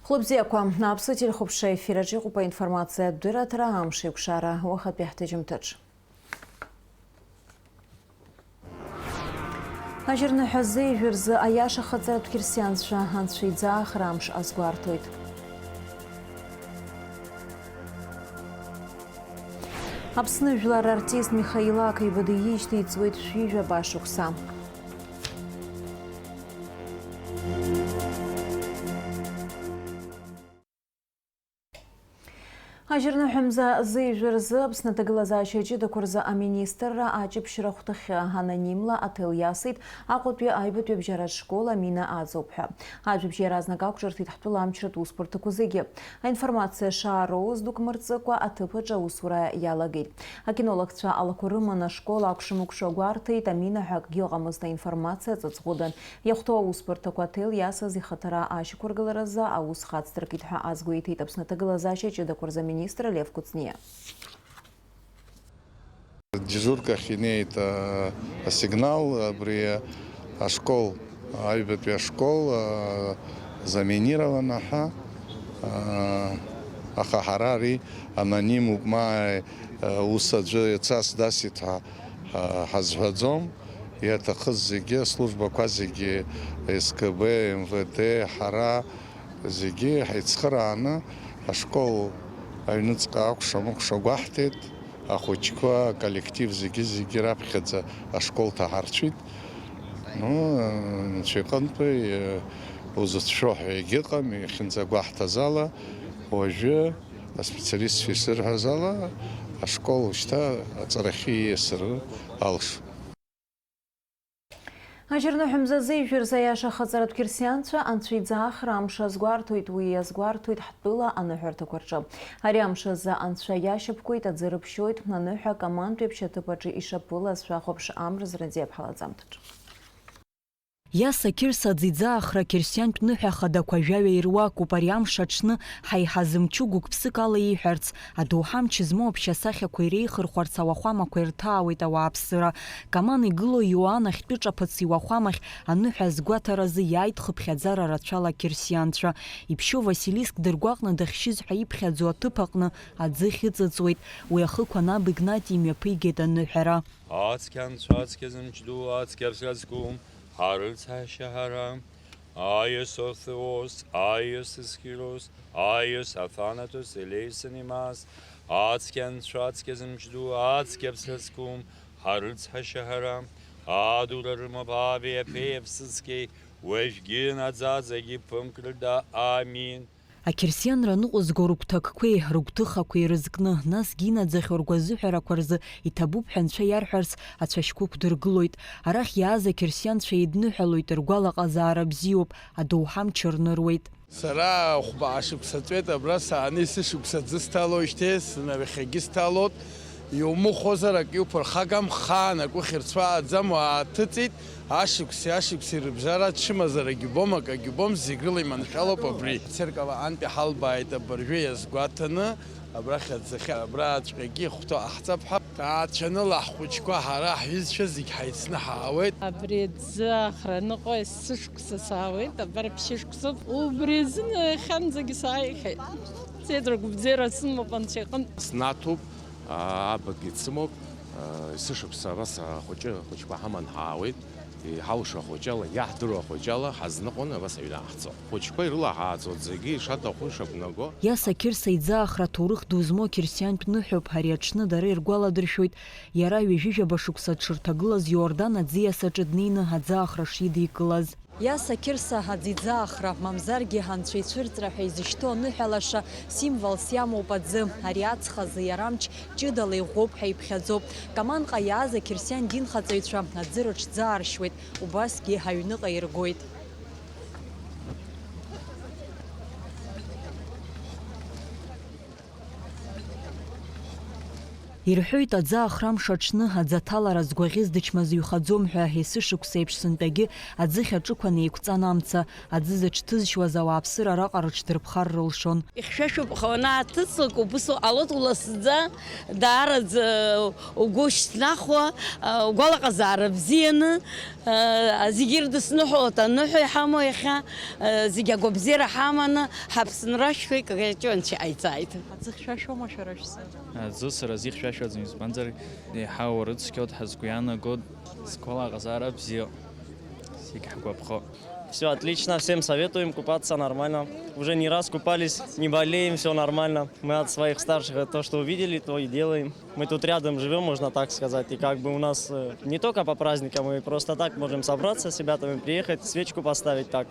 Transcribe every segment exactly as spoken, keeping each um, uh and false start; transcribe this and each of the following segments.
Хәлыбзиақәа, Аԥсуа телехәаԥшра ефир аҿы иҟоуп аинформациатә дырраҭара, амш еиқәшара, уахатәи ҳҭыжьымҭаҿ. Ажьырныҳәа зеижә рзы аиаша хаҵаратә қьырсианцәа анцәа иӡаахра амш азгәарҭоит. Аԥсны жәлар артист Михаил Ақаиба диижьҭеи иҵуеит шәи жәаба шықәса. Ажьырныҳәа мза зеижә рзы Аԥсны аҭагылазаашьа ҷыдақәа рзы аминистрра аҷаԥшьра ахәҭахьы анонимла аҭел иасит Аҟәатәи аҩбатәи абжьаратә школ Амина Аӡоуп ҳәа. Ажәабжь иаразнак ақәҿырҭит ҳтәыла амчратә усбарҭақәа зегьы. Аинформациа шаароуз дук мырҵыкәа аҭыԥ аҿы аусура иалагеит. Акинологцәа алақәа рыманы ашкол акәша-мыкәша гәарҭеит, Амина ҳәа акгьы ыҟамызт, аинформациа ҵаҵӷәыдан. Иахәҭоу аусбарҭақәа аҭел иасыз ихаҭара ашьақәыргыларазы аус хацдыркит ҳәа азгәеиҭеит Аԥсны аҭагылазаашьа ҷыдақәа рзы аминистр Лев Кәыҵниа. Дежуркахь инеит, а, асигнал, абри ашкол, аҩбатәи ашкол, а, заминировано ҳәа, а, аха ҳара ари анонимуп, ма, а, ус аӡәы ицас дасит ҳәа, а, ҳазҳәаӡом. Иаҭахыз зегьы, аслужбақәа зегьы, С К Б, М В Д, ҳара зегьы ҳаицхырааны ашкол аҩныҵҟа акәша-мыкәша гәаҳҭеит, ахәыҷқәа, аколлектив зегьы-зегьы раԥхьаӡа ашкол ҭаҳарцәит. Ну, Анцәа иҟынтәи, э, узыцәшәо ҳәа егьыҟам, иахьынӡагәаҳҭаз ала, уажәы аспециалистцәа исырҳәаз ала, ашкол шьҭа аҵарахьы ииасыр алшоит. Ажьырныҳәа мза зеижә рзы аиаша хаҵаратә қьырсианцәа анцәа иӡаахра амш азгәарҭоит, уи иазгәарҭоит ҳтәыла аныҳәарҭақәа рҿы. Ари амш азы анцәа иашьапкуеит, аӡы рыԥшьоит, аныҳәа акомандтәи аԥшьаҭыԥ аҿы ишаԥылаз шәахәаԥш Амра Зранӡиа иаԥҳалаӡамҭаҿы. Иаса Қьырса аӡы иӡаахра қьырсиантә ныҳәа хадақәа жәаҩа ируакуп, ари амш аҽны ҳаиҳа зымчу гәык-ԥсык ала ииҳәарц, адоуҳа амч змоу аԥшьасахьақәа иреихырхәарц ауахәамақәа ирҭаауеит ауааԥсыра. Каман игылоу Иоан ахьтәы ҿаԥыц иуахәамахь аныҳәа азгәаҭаразы иааит хыԥхьаӡара рацәала ақьырсианцәа. Иԥшьоу Василиск дыргәаҟны дахьшьыз ҳәа иԥхьаӡоу аҭыԥ аҟны аӡы хьыҵыҵуеит. Уи ахықәан аб Игнати имҩаԥигеит аныҳәара. Ацқьа анцәа, ацқьа зымч ду, ацқьа аԥсра зқәым, ҳарыцҳашьа ҳара. Аиас Орфеос, аиас Есхирос, аиас Афанатос, Елеисан Имас, ацқьа анцәа, ацқьа зымч ду, ацқьа аԥсра зқәым, ҳарыцҳашьа ҳара. Адура рымоуп аби аԥеи аԥсыцқьеи, уажәгьы наӡаӡагьы ԥымк рыда. Амин. Ақьырсианра ныҟәызго рыгәҭакқәеи рыгәҭыхақәеи рызкны, насгьы инаӡахьоу ргәазыҳәарақәа рзы иҭабуп ҳәа анцәа иарҳәарц ацәашьқәа ықәдыргылоит. Арахь иааз ақьырсианцәа еидныҳәалоит, ргәалаҟазаара бзиоуп, адоуҳа амч рныруеит. Сара хәба ашықәса ҵуеит абра сааны, есышықәса аӡы сҭалоижьҭеи, сынарахьагьы сҭалоит. Иумыхәозар, ак иуԥырхагам, хаан ак ухьырцәааӡам, уааҭыҵит. Ашықәси ашықәси рыбжьара ачымазарагьы убом, акагьы убом, зегь рыла иманшәалоуп абри. Церкала антәи ҳалбааит абыржәы иазгәаҭаны, абрахь аӡахьы, абраҵәҟьагьы ихәҭоу ҟаҳҵап ҳәа. Ҭаацәаныла ҳхәыҷқәа ҳара ҳҩызцәа зегь ҳаицны ҳаауеит. Абри аӡы ахра ныҟәа есышықәса саауеит, абар ԥшьышықәсоуп. Убри азын иахьанӡагьы сааихьеит. Седра гәыбзиара сымоуп Анцәа иҟынтә. Снаҭоуп, аа, абагьы дсымоуп, аа, есышықәса абас ахәыҷы, ахәыҷқәа ҳаман ҳаауеит, иҳалшо ахәыҷала, иаҳдыруа ахәыҷала ҳазныҟәаны абас аҩны ҳаҳцо. Ахәыҷқәа ирылаҳааӡоит зегьы ишаҭаху, ишақәнаго. Иаса Қьырса иӡаахра аҭоурых ду змоу қьырсиантә ныҳәоуп, ари аҽны дара иргәаладыршәоит, иара ҩажәижәаба шықәса дшырҭагылаз Иордан аӡиас аҿы днеины аӡаахра шидикылаз. Иаса Қьырса аӡиӡаахра, мамзаргьы анцәа ицәырҵра ҳәа изышьҭоу аныҳәа лаша символс иамоуп аӡы. Ари аҵх азы иара амч ҷыдала иӷәӷәоуп ҳәа иԥхьаӡоуп. Каманҟа иааз ақьырсиан динхаҵаҩцәа аӡы рыҽӡааршьуеит, убасгьы аҩныҟа иргоит. Ирҳәоит, аӡы ахрамш аҽны, аӡы аҭалара згәаӷьыз дычмазаҩхаӡом ҳәа, есышықәса еиԥш сынтәагьы аӡыхь аҿықәан еиқәҵан амца, аӡы зыҽҭызшьуаз ауааԥсыра араҟа рыҽдырԥхар рылшон. Ихьшәашәоуп, аха уанааҭыҵлак убыс уҟалоит, уласӡа, даараӡа угәы шьҭнахуа, угәалаҟазаара бзианы, зегьы ирдысныҳәалоит аныҳәа иҳамоу иахьа, зегьы агәабзиара ҳаманы, ҳаԥсынра шьхеи каҷуаншьа ҟаиҵааит. Аӡы хьшәашәоума шәара шәзы? Аӡы сара зихьшәашәаӡом, избанзар, еиҳа урыцқьоит ҳәа сгәы иаанагоит, зқәала аҟазаара бзиоуп, зегь ҳгәаԥхо. Всё отлично, всем советуем купаться нормально. Уже не раз купались, не болеем, всё нормально. Мы от своих старших это то, что увидели, то и делаем. Мы тут рядом живём, можно так сказать, и как бы у нас, э, не только по праздникам, мы просто так можем собраться с ребятами, приехать, свечку поставить так.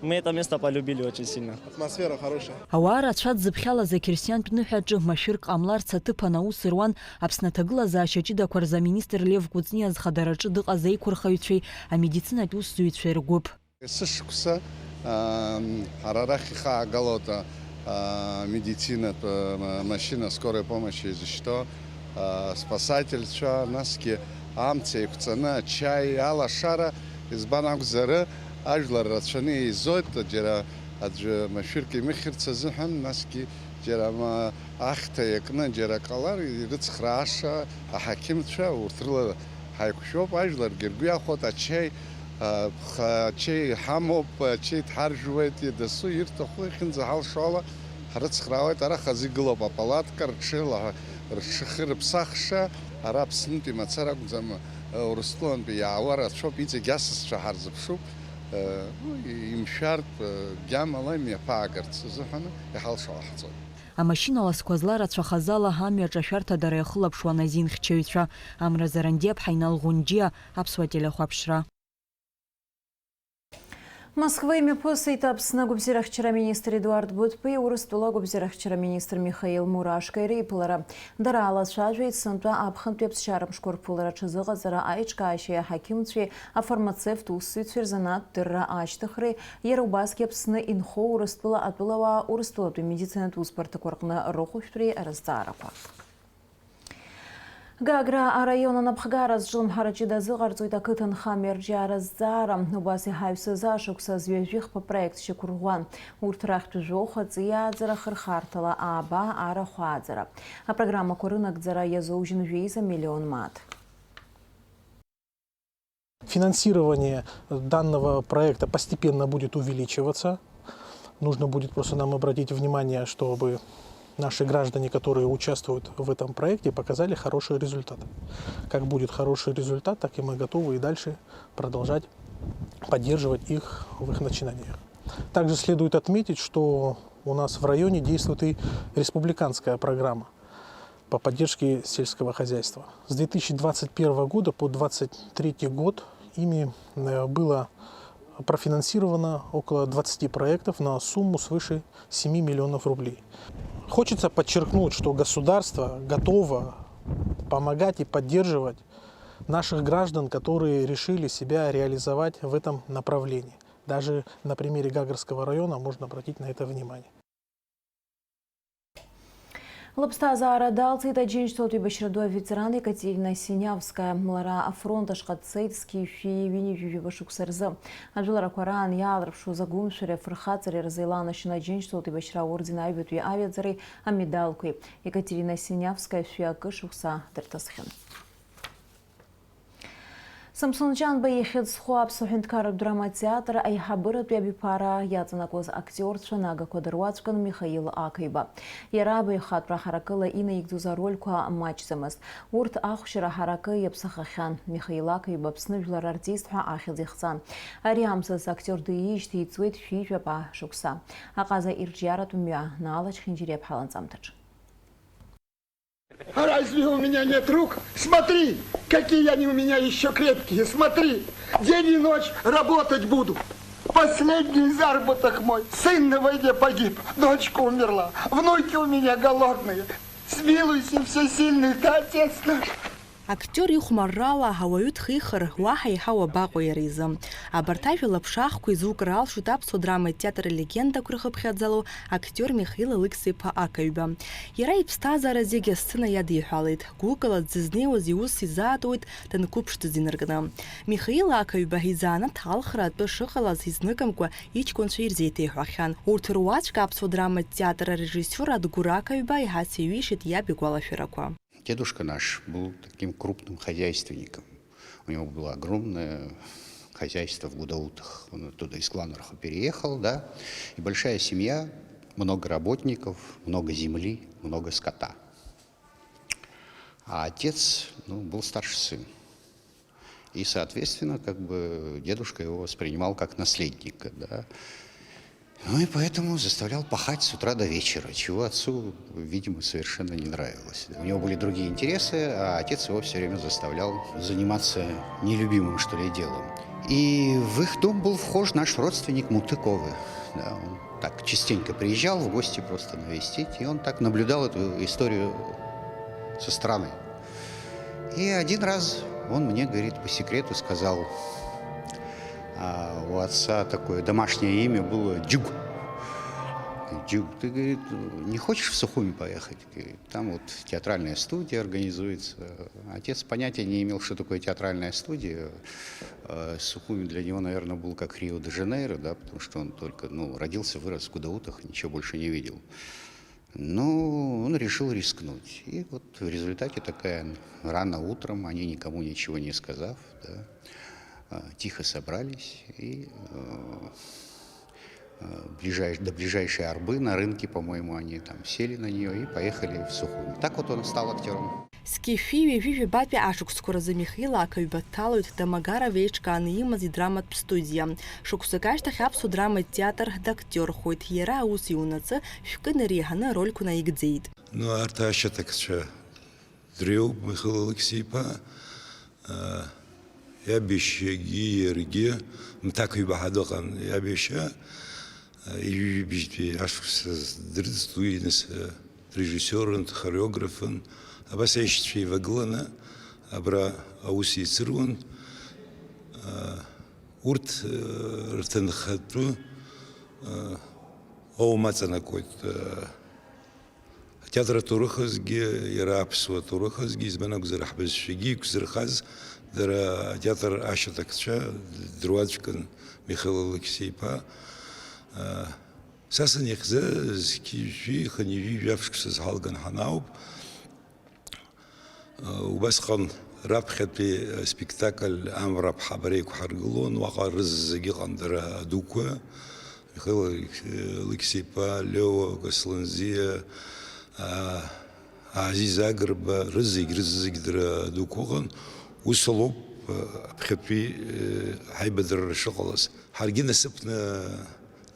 Мы это место полюбили очень сильно. Атмосфера хорошая. Ауаа рацәа дзыԥхьалаз ақьырсиантә ныҳәаҿы машәырк ҟамларц аҭыԥан аус руан Аԥсны аҭагылазаашьа ҷыдақәа рзы аминистр Лев Кәыҵниа зхадараҿы дыҟаз аиқәырхаҩцәеи амедицинатә усзуҩцәеи ргәыԥ. Есышықәса, ам, ҳара арахь ихаагалоит, а, амедицинатә, а, ма-, машьына скорой помощи изышьҭоу, а, спасательцәа, насгьы амца еиқәҵаны ачаи алашара, избан акәзар, ажәлар рацәаны еизоит, џьара аӡәы машәырк имыхьырц азыҳәан, насгьы џьара ма-, ахьҭа иакны, џьара ҟалар, ирыцхрааша аҳақьымцәа, урҭ рыла ҳаиқәшәоуп, ажәларгьы ргәы иахәоит, ачаи, а, ԥха ачаи ҳамоуп, ачаи дҳаржәуеит, дасу ирҭаху иахьынӡаҳалшо ала ҳрыцхраауеит, ара хазы игылоуп апалатка, рҽеилаҳәа, рҽахы рыԥсахша, ара Аԥснытәи мацара акәӡам, Урыстәылантәи иаауа рацәоуп, иҵегь асасцәа ҳарзыԥшуп, ну, имшәартә, гьамала имҩаԥаагарц азыҳәан иҳалшо ҟаҳҵоит. Амашьына ласқәа зларацәахаз ала амҩаҿ ашәарҭа дара иахылаԥшуан азинхьчаҩцәа. Амра Зарандиаԥҳа, Инал Ӷәынџьиа, Аԥсуа телехәаԥшра. Москва имҩаԥысит Аԥсны агәабзиарахьчара аминистр Едуард Бытбеи Урыстәыла агәабзиарахьчара аминистр Михаил Мурашкеи реиԥылара. Дара алацәажәеит сынтәа аԥхынтәи аԥсшьара мшқәа рԥылара аҽазыҟаҵара аиҿкаашьеи аҳақьымцәеи, афармацевт усзуҩцәеи рзанааҭтә дырра ашьҭыхреи, иара убасгьы Аԥсны инхо Урыстәыла атәылауаа Урыстәылатәи медицинатә усбарҭақәа рҟны рыхәышәтәреи рызҵаарақәа. Гагра араион анапхгара зҿлымҳара ҷыда азыҟарҵоит ақыҭанхамҩа арҿиара азҵаара. Убас иҳаҩсыз ашықәсазы ҩажәихԥа проект шьақәырӷәӷәан. Урҭ рахьтә жәохә аҵиааӡара, хырхарҭала ааба, арахә ааӡара. Апрограммақәа рынагӡара иазоужьын жәеиза миллион мааҭ. Финансирование данного проекта постепенно будет увеличиваться. Нужно будет просто нам обратить внимание, чтобы наши граждане, которые участвуют в этом проекте, показали хороший результат. Как будет хороший результат, так и мы готовы и дальше продолжать поддерживать их в их начинаниях. Также следует отметить, что у нас в районе действует и республиканская программа по поддержке сельского хозяйства. С две тысячи двадцать первого года по двадцать третий год ими, э, было профинансировано около двадцати проектов на сумму свыше семи миллионов рублей. Хочется подчеркнуть, что государство готово помогать и поддерживать наших граждан, которые решили себя реализовать в этом направлении. Даже на примере Гагрского района можно обратить на это внимание. Лыԥсҭазаара далҵит Аџьынџьтәылатә еибашьра ду аветеран Екатерина Синиавская. Лара афронт ашҟа дцеит зқьи жәшәи ҩынҩажәи жәаба шықәса рзы. Ажәыларақәа раан иаалырԥшуаз агәымшәареи афырхаҵареи рзы иланашьан Аџьынџьтәылатә еибашьра аорден аҩбатәи аветареи амедалқәеи. Екатерина Синиавская шәи акы шықәса дырҭысхьан. Самсон Ҷанба ихьӡ зху Аԥсуа ҳәынҭқарратә драма театр аиҳабыратәи абиԥара иаҵанакуаз актиорцәа нагақәа дыруаӡәкын Михаил Ақаҩба. Иара абаҩхатәра ҳаракыла инаигӡоз арольқәа маҷӡамызт. Урҭ ахәшьара ҳаракы иаԥсахахьан. Михаил Ақаҩба Аԥсны жәлар артист ҳәа ахьӡ ихҵан. Ари амзазы актиор диижьҭеи иҵуеит шәи жәаба шықәса. Аҟаза ирҿиаратә мҩа, Наала Чхинџьириаԥҳа ланҵамҭаҿы. А разве у меня нет рук? Смотри, какие они у меня ещё крепкие, смотри. День и ночь работать буду. Последний заработок мой. Сын на войне погиб, дочка умерла. Внуки у меня голодные. Смилуйся, всесильный ты, отец наш. Актиор ихәмаррала ауаҩы дхихыр, уаҳа еиҳа уабаҟоу иара изы? Абарҭ ажәа лаԥшаахқәа изукыр алшоит аԥсуа драматә театр алегендақәа ирхыԥхьаӡало актиор Михаил Алықьса-иԥа Акаҩба. Иара иԥсҭазаара зегьы асцена иадиҳәалеит, гәыкала дзызнеиуаз иус изаатуеит данқәыԥшӡаз инаркны. Михаил Акаҩба изанааҭ алхра атәы шыҟалаз изныкымкәа иҷкәынцәа ирзеиҭеиҳәахьан. Урҭ руаӡәк аԥсуа драматә театр арежиссиор Адгәыр Акаҩба иҳацеиҩишеит иаб игәалашәарақәа. Дедушка наш был таким крупным хозяйственником. У него было огромное хозяйство в Гудаутах. Он оттуда из Кланорха переехал, да. И большая семья, много работников, много земли, много скота. А отец, ну, был старший сын. И, соответственно, как бы дедушка его воспринимал как наследника, да. Ну и поэтому заставлял пахать с утра до вечера, чего отцу, видимо, совершенно не нравилось. У него были другие интересы, а отец его всё время заставлял заниматься нелюбимым, что ли, делом. И в их дом был вхож наш родственник Мутыковы. Да, он так частенько приезжал в гости просто навестить, и он так наблюдал эту историю со стороны. И один раз он мне, говорит, по секрету сказал: «А, у отца такое домашнее имя было Джуг». «Джуг, ты, говорит, не хочешь в Сухуми поехать?» Говорит, там вот театральная студия организуется. Отец понятия не имел, что такое театральная студия. Э, Сухуми для него, наверное, был как Рио-де-Жанейро, да, потому что он только, ну, родился, вырос в Гудаутах, ничего больше не видел. Ну, он решил рискнуть. И вот в результате такая, рано утром, они никому ничего не сказав, да, а, тихо собрались и, э, э, ближай-, до ближайшей арбы на рынке, по-моему, они там сели на неё и поехали в Сухуми. Так вот он стал актёром. Зқьи шәи ҩажәи жәабатәи ашықәсқәа рзы Михаил Акаҩба дҭалоит Домогаров еиҿкааны имаз идраматә студиа. Шықәсык ашьҭахь аԥсуа драматә театр дактиорхоит. Иара аус иунаҵы шәкы инареиҳаны арольқәа наигӡеит. Ну, арҭ ашьаҭакцәа дреиуоуп Михаил Алықьса-иԥа, а, иаб иашьагьы иаргьы, Мҭак-ҩба ҳәа дыҟан иаб иашьа, а, ҩажәи жәибжьтәи ашықәс дрыцтә уи, нас, а, режиссиорын, хореографын, абас аишьцәа еивагыланы абра аус еицыруан. А, урҭ, а, рҭынхатәы, а, аумаҵанакуеит, а, атеатр аҭоурыхазгьы, иара аԥсуа ҭоурыхазгьы, избан акәзар, ҳбызшәагьы иқәзырхаз дара атеатр ашьаҭакцәа дыруаӡәкын Михаил Алықьса-иԥа. А, Сасын иахьӡы зқьи жәшәи хынҩажәи жәаф шықәса зҳалган ҳанаауп. Убасҟан раԥхьатәи аспектакль Амра ԥҳа бара еиқәҳаргылон, уаҟа рызегьы ыҟан дара адуқәа, Михаил Алықьса-иԥа, Лео Касланӡиа, а, Азиз Агрба, рызегь, рызегь дара адуқәа ыҟан. Ус алоуп, а, аԥхьатәи, э, ҳаибадырра шыҟалаз. Ҳаргьы насыԥны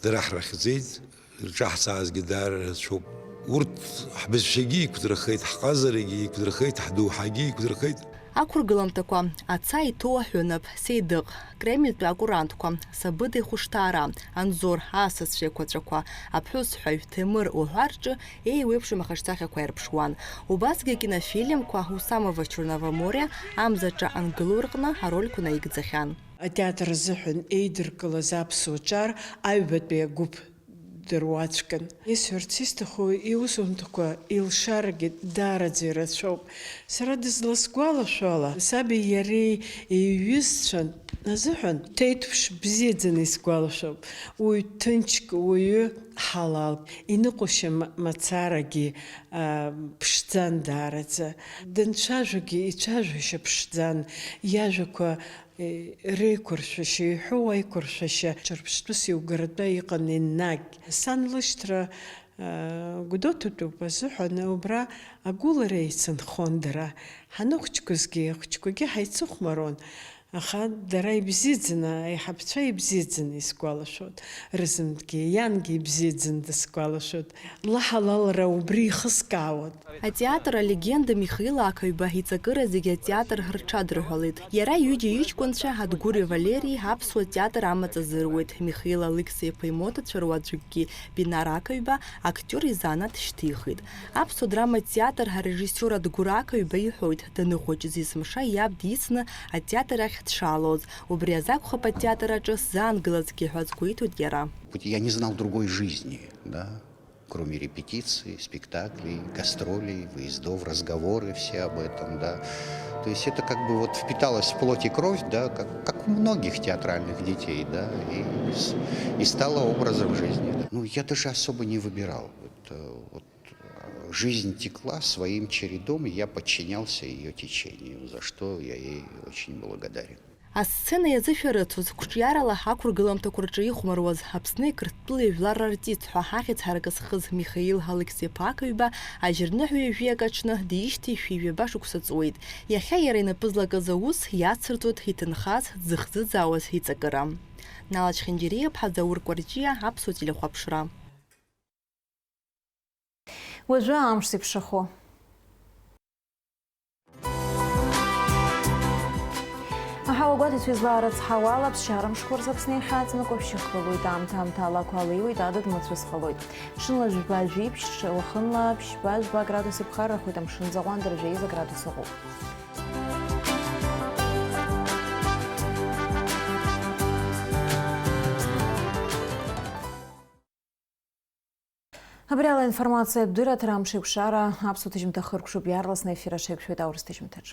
дара ҳрыхьӡеит. Ирҿаҳҵаазгьы даара рацәоуп. Урҭ ҳбызшәагьы иқәдырхеит, ҳҟазарагьы иқәдырхеит, ҳдоуҳагьы иқәдырхеит. Ақәыргыламҭақәа, аца иҭоу аҳәынаԥ, Сеидыҟ, Кремльтәи акурантқәа, Сабыда ихәышҭаара, Анзор, асасцәа еиқәаҵәақәа, аԥҳәысҳәаҩ, Ҭемыр уҳәа рҿы еиуеиԥшым ахаҿсахьақәа аирԥшуан. Убасгьы акинофильмқәа Усамова Черного моря, Амзаҿа ангыло рҟны арольқәа наигӡахьан. Атеатр азыҳәан еидыркылаз аԥсуа ҿар аҩбатәи агәыԥ дыруаӡәкын. Исҳәарц исҭаху, иусумҭақәа илшарагьы даараӡа ирацәоуп. Сара дызласгәалашәо ала, саби иареи иҩызцәан азыҳәан ҭеиҭԥш бзиаӡаны исгәалашәоуп. Уаҩ ҭынчк, уаҩы ҳалалк, иныҟәашьа ма-, мацарагьы, аа, ԥшӡан даараӡа. Данцәажәогьы ицәажәашьа ԥшӡан, иажәақәа Реиқәыршәашьа, иҳәоу аиқәыршәашьа ҿырԥштәыс иугаратәа иҟан енагь. Сан лышьҭра, а, Гәдоуҭатәуп азыҳәан, убра агәылара еицынхон дара. Ҳаныхәҷқәазгьы, ахәҷқәагьы ҳаицыхәмарон. Аха дара ибзиаӡаны, аиҳабцәа ибзиаӡаны исгәалашәоит, рызынтәгьы, иангьы ибзиаӡаны дысгәалашәоит. Лыҳалалра убри ихыскаауан. Атеатр алегенда Михаил Ақаҩба иҵакыра зегьы атеатр рҽадырҳәалеит. Иара иҩыџьа иҷкәынцәа Адгәыри Валери аԥсуа театр амаҵ азыруеит. Михаил Алықьса-иԥа имоҭацәа руаӡәкгьы Бинар Ақаҩба актиор изанааҭ шьҭихит. Аԥсуа драматә театр арежиссиор Адгәыр Ақаҩба иҳәоит, даныхәыҷыз есымша иаб дицны атеатр ахь дшаалоз. Убри азы акәхап атеатр аҿы сзаангылазгьы ҳәа азгәеиҭоит иара. Я не знал другой жизни, да, кроме репетиций, спектаклей, гастролей, выездов, разговоры все об этом, да. То есть это как бы вот впиталось в плоть и кровь, да, как, как у многих театральных детей, да, и, с- и стало образом жизни, да. Ну, я даже особо не выбирал. Вот, э, вот, э, жизнь текла своим чередом, и я подчинялся ее течению, за что я ей очень благодарен. Асцена иазышәарыцоз, қәҿиарала ақәыргыламҭақәа рҿы ихәмаруаз, Аԥсны Қырҭтәыла жәлар рартист ҳәа ахьӡ ҳаракы зхыз Михаил Алықьса-иԥа Ақаҩба ажьырныҳәаҩы жәиак аҽны диижьҭеи шәи ҩаба шықәса ҵуеит. Иахьа иара инапы злакыз аус иацырҵоит иҭынхаз, дзыхӡыӡаауаз иҵакыра. Нала Чхинџьариа-ԥҳа, Заур Кәарҷиа, Аԥсуа телехәаԥшра. Уажәы амш зеиԥшрахо. Аҳауагәаҭаҩцәа излаарыцҳауа ала, аԥсшьара мшқәа рзы Аԥсны иахьаҵанакуа шьыхлалоит, аамҭа-аамҭала ақәа леиуеит, адыд мацәысхалоит. Ҽынла жәба жәиԥшь, уахынла ԥшьба жәба градус иԥхаррахоит, амшын аӡы аҟәандара жәеиза градус ыҟоуп. Абри ала аинформациатә дырраҭара амш еиқәшара аԥсуа ҭыжьымҭа хыркәшоуп, иаарласны аефир аҽеиқәшәоит аурыс ҭыжьымҭаҿ.